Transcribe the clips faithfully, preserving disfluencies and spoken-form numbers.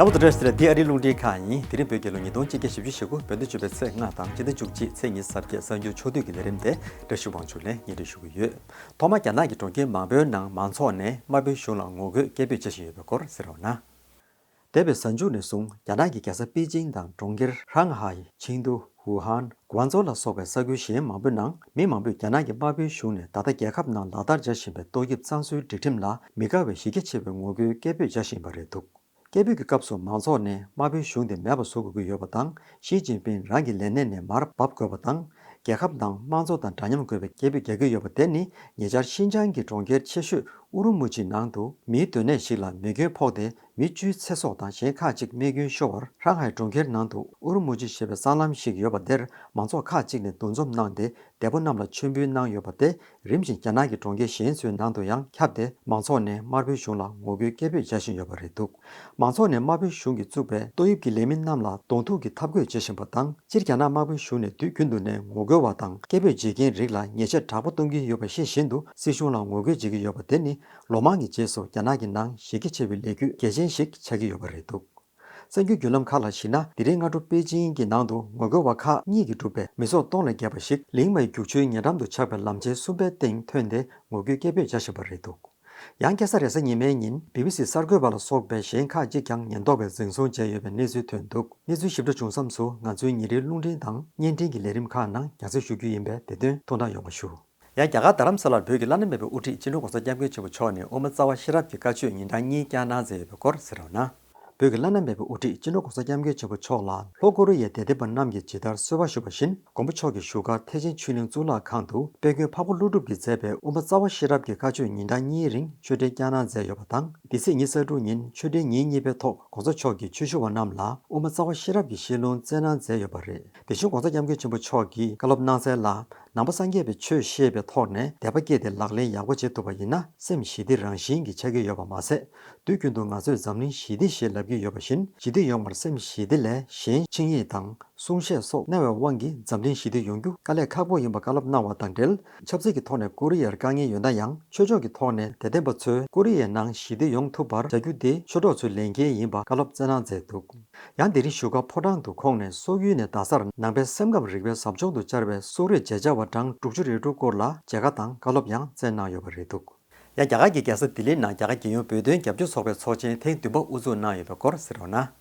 ལྷག་པར་དུ་བཀྲ་ཤིས་བདེ་ལེགས། འདི་ཨ་རིའི་རླུང་འཕྲིན་ཁང་ཡིན། དེ་རིང་བོད་རྒྱལ་ལོ་ཉིས་སྟོང་ཆིག་བརྒྱ་བཞི་བཅུ་ཞེ་དགུ་བོད་ཟླ་བཅུ་པའི་ཚེས་ལྔ་དང་སྤྱི་ཟླ་བཅུ་གཅིག་ཚེས་ཉི་ཤུ་རྩ་བརྒྱད་གསར་འགྱུར་ཕྱོགས་བསྡུས་ཀྱི་ལས་རིམ་དེ་བཀྲ་ཤིས་དབང་ཕྱུག་ལགས་སྙན་སྒྲོན་ཞུ་གི་ཡོད། ཐོག་མར་རྒྱ་ནག་གི་གྲོང་ཁྱེར་མང་པོའི་ནང་མང་ཚོགས་ནས་དམར་པོའི་གཞུང་ལ་ངོ་རྒོལ་སྐད་འབོད་བྱེད་བཞིན་ཡོད་པའི་སྐོར་གསན་རོགས་གནང་། འདས་པའི་གཟའ་མཇུག་ནས་བཟུང་རྒྱ་ནག་གི་རྒྱལ་ས་པེ་ཅིང་དང་གྲོང་ཁྱེར་ཧྲང་ཧའེ། ཆིང་ཏུའུ། ཝུ་ཧན། ཀུའང་ཙོའུ་ལ་སོགས་པའི་ས་ཁུལ་གཞན་མང་པོའི་ནང་མི་མང་པོས་རྒྱ་ནག་གི་དམར་པོའི་གཞུང་ནས་ད་ལྟ་རྒྱལ་ཁབ་ནང་ལག་བསྟར་བྱ་བཞིན་པའི་ཏོག་དབྱིབས་གཙང་བཟོའི་སྒྲིག་ཁྲིམས་ལ་མི་དགའ་བའི་གཞི་རྒྱ་ཆེ་བའི་ངོ་རྒོལ་སྐད་འབོད་བྱ་བཞིན་པ་རེད་འདུག་སྐད་འབོད་ཀྱི་སྐབས་སུ་མང་ཚོགས་ནས་དམར་པོའི་གཞུང་དེ་མེད་པ་བཟོ་དགོས་ཀྱི་ཡོད་པ་དང་། ཞི་ཅིན་ཕིང་རང་གི་ལས་གནས་ནས་མར་འབབ་དགོས་པ་དང་། རྒྱལ་ཁབ་ནང་དམངས་གཙོ་དང་འདྲ་མཉམ་དགོས་པའི་སྐད་འབོད་རྒྱག་གི་ཡོད་པ་དེ་ནི་ཉེ་ཆར་ཤིན་ཅང་གི་གྲོང་ཁྱེར་ཆེ་ཤོས་ཨུ་རུ་མུ་ཅི་ནང་དུ་མིའི་སྡོད་གནས་ཤིག་ལ་མེ་སྐྱོན་ཕོག་སྟེ་མི་བཅུའི་ཚེ་སྲོག་དང་གཞན་ཁག་ཅིག་རྨས་སྐྱོན་ཤོར་བར། ཧྲང་ཧའེ་གྲོང་ཁྱེར་ནང་དུ་ཨུ་རུ་མུ་ཅི་ཞེས་པའི་སྲང་ལམ་ཞིག་ཡོད་པ་དེར་མང་ཚོགས་ཁག་ཅིག་ནས་འདུ་འཛོམས་གནང་སྟེ། འདས་པོ་རྣམས་ལ་མཆོད་འབུལ་གནང་ཡོད་པ་དེ་རིམ་བཞིན་རྒྱ་ནག་གི་གྲོང་ཁྱེར་གཞན་ཚོའི་ནང་དུ་ཡང་ཁྱབ་སྟེ། མང་ཚོགས་ནས་དམར་པོའི་གཞུང་ལ་ངོ་རྒོལ་སྐད་འབོད་བྱ་བཞིན་ཡོད་པ་རེད་འདུག་མང་ཚོགས་ནས་དམར་པོའི་གཞུང་གིས་བཙུགས་པའི་ཏོག་དབྱིབས་ཀྱི་ལས་མི་རྣམས་ལ་གདོང་ཐུག་གི་འཐབ་རྒོལ་བྱེད་བཞིན་པ་དང་། སྤྱིར་རྒྱ་ནག་དམར་པོའི་གཞུང་ནས་དུས་རྒྱུན་དུ་ནས་ངོ་རྒོལ་བ་དང་སྐད་འབོད་བྱེད་མཁན་རིགས་ལ་ཉེས་ཆད་དྲག་པོ་གཏོང་གི་ཡོད་པ་ཤེས་བཞིན་དུ། སྲིད་གཞུང་ལ་ངོ་རྒོལ་བྱེད་ཀྱི་ཡོད་པ་དེ་ནི། ལོ་མང་གི་རྗེས་སུ་རྒྱ་ནག་གི་ནང་གཞི་རྒྱ་ཆེ་བའི་ལས་འགུལ་གལ་ཆེན་ཞིག་ཆགས་ཀྱི་ཡོད་པ་རེད་འདུག་གསར་འགྱུར་བརྒྱུད་ལམ་ཁག་ལ་གཞིགས་ན། དེ་རིང་སྔ་དྲོ་པེ་ཅིང་གི་ནང་དུ་ངོ་རྒོལ་བ་ཁག་གཉིས་ཀྱིས་གྲུབ་པའི་མི་སོག་སྟོང་ལས་བརྒལ་བ་ཞིག་ལིང་མའི་རྒྱུག་ཆུའི་ཉེ་འགྲམ་དུ་ཆགས་པའི་ལམ་ཆེན་གསུམ་པའི་སྟེང་ཐོན་ཏེ་ངོ་རྒོལ་སྐད་འབོད་བྱ་བཞིན་པ་རེད་འདུག་ཡང་། ཁ་སང་རེས་གཟའ་ཉི་མའི་ཉིན་བི་བི་སི་གསར་འགོད་པ་ལ་སོགས་པའི་གཞན་ཁག་ཅིག་ཀྱང་ཉེན་རྟོག་པས་འཛིན་བཟུང་བྱས་ཡོད་པའི་གནས་ཚུལ་ཐོན་འདུག་གནས་ཚུལ་ཞིབ་ཕྲ་བྱུང་མཚམས་སུ་ང་ཚོའི་ཉིན་རེའི་རླུང་འཕྲིན་དང་བརྙན་འཕྲིན་གྱི་ལས་རིམ་ཁག་ནང་ཡང་གསན་ཞུ་རྒྱུ་ཡིན་པས། དེ་དོན་ཐུགས་སྣང་ཡོང་བ་ཞུ། ཡང་རྒྱ་གར་རྡ་རམ་ས་ལར་བོད་ཀྱི་བླ་ན་མེད་པའི་དབུ་ཁྲིད་སྤྱི་ནོར་༸གོང་ས་༸སྐྱབས་མགོན་ཆེན་པོ་མཆོག་ནས་དབུ་མ་རྩ་བ་ཤེས་རབ་ཀྱི་བཀའ་ཆོས་ཉིན་གྲངས་གཉིས་བསྐྱངས་གནང་མཛད་ཡོད་པའི་སྐོར་གསན་རོགས་གནང་། བོད་ཀྱི་བླ་ན་མེད་པའི་དབུ་ཁྲིད་སྤྱི་ནོར་༸གོང་ས་༸སྐྱབས་མགོན་ཆེན་པོ་མཆོག་ལ་ལྷོ་ཀོ་རི་ཡའི་དད་ལྡན་པ་རྣམས་ཀྱིས་ཇི་ལྟར་གསོལ་བ་ཞུས་པ་བཞིན། མགོན་པོ་མཆོག་གི་བཞུགས་སྒར་ཐེག་ཆེན་ཆོས་གླིང་གཙུག་ལག་ཁང་དུ་དཔལ་མགོན་འཕགས་པ་ཀླུ་སྒྲུབ་ཀྱིས་མཛད་པའི་དབུ་མ་རྩ་བ་ཤེས་རབ་ཀྱི་བཀའ་ཆོས་ཉིན་གྲངས་གཉིས་རིང་ཆོས་འབྲེལ་བསྐྱངས་གནང་མཛད་ཡོད་པ་དང་། འདི་ཚེས་ཉི་ཤུ་རྩ་དྲུག་ཉིན་ཆོས་འབྲེལ་ཉིན་གཉིས་པའི་ཐོག་༸གོང་ས་མཆོག་གིས་ཆོས་ཞུ་བ་རྣམས་ལ་དབུ་མ་རྩ་བ་ཤེས་རབ་ཀྱི་བཤད་ལུང་སྩལ་གནང་མཛད་ཡོད་པ་རེད། དེ་བཞིན་༸གོང་ས་༸སྐྱབས་མགོན་ཆེན་པོ་མཆོག་གིས་བཀའ་སློབ་གནང་གསལ་ལ། ནང་པ་སངས་རྒྱས་པའི་ཆོས་ཤེས་པའི་ཐོག་ནས་དད་པ་སྐྱེས་ཏེ་ལག་ལེན་ཡག་པོ་བྱེད་ཐུབ་པ་ཡིན་ན། སེམས་ཞི་བདེ་རང་བཞིན་གྱིས་ཆགས་ཀྱི་ཡོད་པ་མ་ཟད། དུས་རྒྱུན་དུ་ང་ཚོས་འཛམ་གླིང་ཞི་བདེ་ཞེས་ལབ་ཀྱི་ཡོད་པ་བཞིན། ཞི་བདེ་ཡོང་བར་སེམས་ཞི་བདེ་ལས་གཞན་ཆིངས་ཡིག་དང་གསུང་བཤད་སོགས་གནང་བའི་དབང་གིས་འཛམ་གླིང་ཞི་བདེ་ཡོང་རྒྱུ་དཀའ་ལས་ཁག་པོ་ཡིན་པ་བཀའ་སློབ་གནང་བ་དང་འབྲེལ། ཆབ་སྲིད་ཀྱི་ཐོག་ནས་ཀོ་རི་ཡར་དཀའ་ངལ་ཡོད་ན་ཡང་། ཆོས་ཕྱོགས་ཀྱི་ཐོག་ནས་དད་ལྡན་པ་ཚོས་ཀོ་རི་ཡའི་ནང་ཞི་བདེ་ཡོང་ཐུབ་པར་བྱ་རྒྱུ་དེ་ཆོས་གྲོགས་ཚོའི་ལས་འགན་ཡིན་པ་བཀའ་སློབ་སྩལ་གནང་མཛད་འདུག་ཡང་དེ་རིང་བཞུགས་སྒར་ཕོ་བྲང་དུ་ཁོང་ནས་སོག་ཡུལ་ནས་རྡ་སར་ནང་པའི་སེམས་ཁམས་རིག་པའི་ཟབ་སྦྱོང་དུ་བཅར་བའི་སོག་རིགས་མཇལ་བྱ་བ་གྲངས་དྲུག་ཅུ་རེ་དྲུག་སྐོར་ལ་མཇལ་ཁ་དང་བཀའ་སློབ་ཡང་སྩལ་གནང་ཡོད་པ་རེད་འདུག་ཡང་རྒྱ་གར་གྱི་རྒྱལ་ས་ལྡི་ལིའི་ནང་རྒྱ་གར་རྒྱལ་ཡོངས་བོད་དོན་རྒྱབ་སྐྱོར་ཚོགས་པའི་ཚོགས་ཆེན་ཐེངས་བདུན་པ་དབུ་འཛུགས་གནང་ཡོད་པའི་སྐོར་གསན་རོགས་གནང་།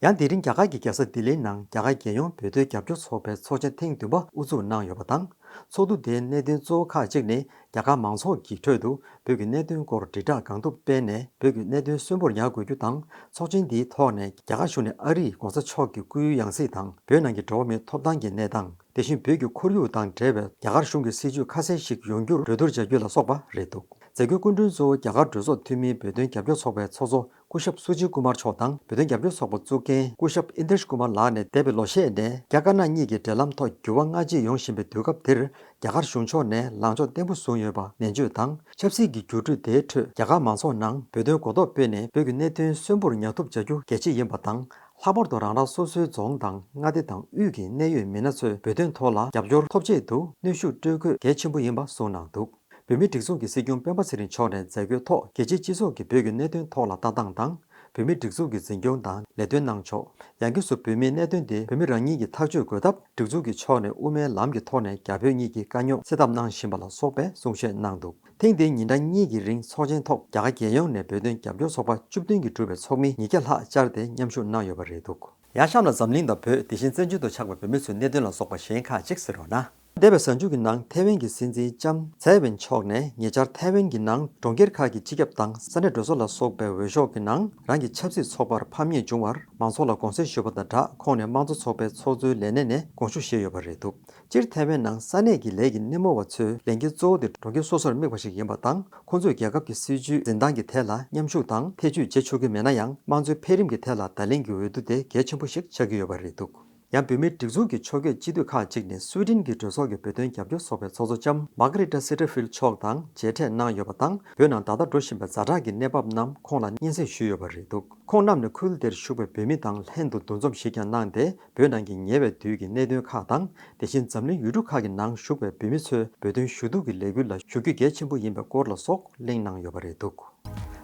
ཡང་དེ་རིང་རྒྱ་གར་གྱི་རྒྱལ་ས་ལྡི་ལིའི་ནང་རྒྱ་གར་རྒྱལ་ཡོངས་བོད་དོན་རྒྱབ་སྐྱོར་ཚོགས་པའི་ཚོགས་ཆེན་ཐེངས་བདུན་པ་དབུ་འཛུགས་གནང་ཡོད་པ་དང་། ཚོགས་འདུ་དེའི་གནད་དོན་གཙོ་བོ་ཁག་ཅིག་ནི། རྒྱ་གར་མང་ཚོགས་ཀྱི་ཁྲོད་དུ་བོད་ཀྱི་གནད་དོན་སྐོར་དྲིལ་བསྒྲགས་གང་ཐུབ་སྤེལ་ནས། བོད་ཀྱི་གནད་དོན་གསོན་པོར་ཉར་དགོས་རྒྱུ་དང་། ཚོགས་ཆེན་འདིའི་ཐོག་ནས་རྒྱ་གར་གཞུང་ནས་ཨ་རིའི་༸གོང་ས་མཆོག་གི་སྐུའི་ཡང་སྲིད་དང་། བོད་ནང་གི་འགྲོ་བ་མིའི་ཐོབ་ཐང་གི་གནས་སྟངས། དེ་བཞིན་བོད་ཀྱི་ཁོར་ཡུག་དང་འབྲེལ་བའི་རྒྱ་གར་གཞུང་གི་སྲིད་བྱུས་ཁ་གསལ་ཞིག་ཡོང་རྒྱུར་གྲོས་བསྡུར་བྱ་རྒྱུ་ལ་སོགས་པ་རེད་འདུག་མཛད་སྒོའི་སྐུ་མགྲོན་གཙོ་བོ་རྒྱ་གར་གྲོས་ཚོགས་འཐུས་མིའི་བོད་དོན་རྒྱབ་སྐྱོར་ཚོགས་པའི་ཚོགས་གཙོ་སྐུ་ཞབས་སུ་ཇི་ཀུ་མར་མཆོག་དང་། བོད་དོན་རྒྱབ་སྐྱོར་ཚོགས་པ་གཙུག་རྒན་སྐུ་ཞབས་ཨིན་དྲེཤ་ཀུ་མར་ལགས་ནས་འདས་པའི་ལོ་ཤས་ནས་རྒྱ་དཀར་ནག་གཉིས་ཀྱི་འབྲེལ་ལམ་ཐོག་འགྱུར་བ་སྔ་ཕྱི་ཡོང་བཞིན་པའི་དུས་སྐབས་འདིར། རྒྱ་གར་གཞུང་ཕྱོགས་ནས་ལངས་ཕྱོགས་བརྟན་པོ་བཟུང་ཡོད་པ་ནན་བརྗོད་དང་། ཆབ་སྲིད་ཀྱི་འགྱུར་འགྲོས་དེའི་ཁྲོད་རྒྱ་གར་མང་ཚོགས་ནང་བོད་དོན་གོ་རྟོགས་སྤེལ་ནས། བོད་ཀྱི་གནད་དོན་གསོན་པོར་ཉར་ཐུབ་བྱ་རྒྱུ་གལ་ཆེ་ཡིན་པ་དང་། ལྷག་པར་དུ་རང་རང་སོ་སོའི་རྫོང་དང་མངའ་སྡེ་དང་དབུས་ཀྱི་གནད་ཡོད་མི་སྣ་ཚོས་བོད་དོན་ཐོག་ལ་རྒྱབ་སྐྱོར་ཐོབ་ཆེད་དུ་གནོན་ཤུགས་སྤྲོད་དགོས་གལ་ཆེན་པོ་ཡིན་པ་གསུངས་གནང་འདུག་བོད་མིའི་སྒྲིག་འཛུགས་ཀྱི་སྲིད་སྐྱོང་སྤེན་པ་ཚེ་རིང་མཆོག་ནས་མཛད་སྒོའི་ཐོག་རྒྱལ་སྤྱིའི་སྤྱི་ཚོགས་ཀྱིས་བོད་ཀྱི་གནད་དོན་ཐོག་ལ་ལྟ་སྟངས་དང་། བོད་མིའི་སྒྲིག་འཛུགས་ཀྱི་འཛིན་སྐྱོང་དང་ལས་དོན་གནང་ཕྱོགས། ཡང་སྒོས་སུ་བོད་མིའི་གནད་དོན་དེ་བོད་མི་རང་ཉིད་ཀྱིས་ཐག་གཅོད་དགོས་སྟབས། སྒྲིག་འཛུགས་ཀྱི་ཕྱོགས་ནས་དབུ་མའི་ལམ་གྱི་ཐོག་ནས་རྒྱ་བོད་གཉིས་ཀྱི་དཀའ་རྙོག་སེལ་ཐབས་གནང་བཞིན་པ་ལ་སོགས་པའི་གསུང་བཤད་གནང་འདུག་ཐེངས་འདིའི་ཉིན་གྲངས་གཉིས་ཀྱི་རིང་ཚོགས་ཆེན་ཐོག་རྒྱ་གར་རྒྱལ་ཡོངས་ནས་བོད་དོན་རྒྱབ་སྐྱོར་ཚོགས་པ་བཅུ་བདུན་གྱིས་གྲུབ་པའི་ཚོགས་མི་ཉིས་བརྒྱ་ལྷག་བཅར་ཏེ་མཉམ་ཞུགས་གནང་ཡོད་པ་རེད་འདུག་ཡང་གཤམ་ལ་འཛམ་གླིང་དང་བོད། དེ་བཞིན་བཙན་བྱོལ་དུ་ཆགས་པའི་བོད་མི་ཚོའི་གནད་དོན་ལ་སོགས་པ་གཞན་ཁག་ཅིག་གསན་རོགས་གནང་། འདས་པའི་གཟའ་མཇུག་གི་ནང་ཐའེ་ཝན་གྱི་སྲིད་འཛིན་ལྕམ་ཚའེ་ཝེན་མཆོག་ནས་ཉེ་ཆར་ཐའེ་ཝན་གྱི་ནང་གྲོང་ཁྱེར་ཁག་གི་སྤྱི་ཁྱབ་དང་ས་གནས་གྲོས་ཚོགས་ལ་སོགས་པའི་འོས་ཤོག་གི་ནང་རང་གི་ཆབ་སྲིད་ཚོགས་པར་ཕམ་ཉེས་བྱུང་བར་མང་ཚོགས་ལ་དགོངས་སེལ་ཞུས་པ་དང་སྦྲགས། ཁོང་ནས་དམངས་གཙོ་ཚོགས་པའི་ཚོགས་གཙོའི་ལས་གནས་ནས་དགོངས་ཞུ་བཞེས་ཡོད་པ་རེད་འདུག་སྤྱིར་ཐའེ་ཝན་ནང་ས་གནས་ཀྱི་ལས་ཀྱི་སྣེ་མོ་བ་ཚོའི་ལས་འགན་གཙོ་བོ་དེ་གྲོང་ཁྱེར་སོ་སོར་དམིགས་པ་ཞིག་ཡིན་པ་དང་། ཁོང་ཚོས་རྒྱལ་ཁབ་ཀྱི་སྲིད་བྱུས་འཛིན་སྟངས་ཀྱི་ཐད་ལ་མཉམ་ཞུགས་དང་ཐེ་བྱུས་བྱེད་ཆོག་གི་མེད་ན་ཡང་། དམངས་གཙོའི་འཕེལ་རིམ་གྱི་ཐད་ལ་བརྡ་ལན་གྱི་འོས་བསྡུ་དེ་གལ་ཆེན་པོ་ཞིག་ཆགས་ཀྱི་ཡོད་པ་རེད་འདུག་ཡང་། བོད་མིའི་སྒྲིག་འཛུགས་ཀྱི་ཕྱོགས་བསྐྱོད་སྤྱི་འཐུས་ཁག་ཅིག་ནས་སུའེ་ཏེན་གྱི་གྲོས་ཚོགས་ཀྱི་བོད་དོན་རྒྱབ་སྐྱོར་ཚོགས་པའི་ཚོགས་གཙོ་ལྕམ་མཱ་ཀ་རི་ཏ་སི་ཏྲ་ཕིལ་མཆོག་དང་མཇལ་འཕྲད་གནང་ཡོད་པ་དང་། བོད་ནང་ད་ལྟ་འགྲོ་བཞིན་པའི་ཛ་དྲག་གི་གནས་བབ་རྣམས་ཁོང་ལ་སྙན་སེང་ཞུས་ཡོད་པ་རེད་འདུག་ཁོང་རྣམས་ནས་ཁུལ་དེར་བཞུགས་པའི་བོད་མི་དང་ལྷན་དུ་འདུ་འཛོམས་ཤིག་ཀྱང་གནང་སྟེ། བོད་ནང་གི་ཉེ་བའི་དུས་ཀྱི་གནད་དོན་ཁག་དང་། དེ་བཞིན་འཛམ་གླིང་ཡུལ་གྲུ་ཁག་གི་ནང་བཞུགས་པའི་བོད་མི་ཚོས་བོད་དོན་ཞུ་གཏུག་གི་ལས་འགུལ་ལ་ཞུགས་རྒྱུ་གལ་ཆེན་པོ་ཡིན་པའི་སྐོར་ལ་སོགས་གླེང་གནང་ཡོད་པ་རེད་འདུག་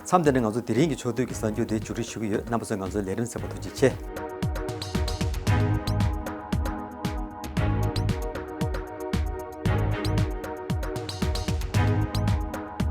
མཚམས་འདི་ནས་ང་ཚོ་དེ་རིང་གི་ཕྱོགས་བསྡུས་ཀྱི་གསར་འགྱུར་འདི་མཇུག་སྒྲིལ་ཞུ་གི་ཡོད། རྣམ་པ་ཚོས་ང་ཚོའི་ལས་རིམ་གསན་པར་ཐུགས་རྗེ་ཆེ།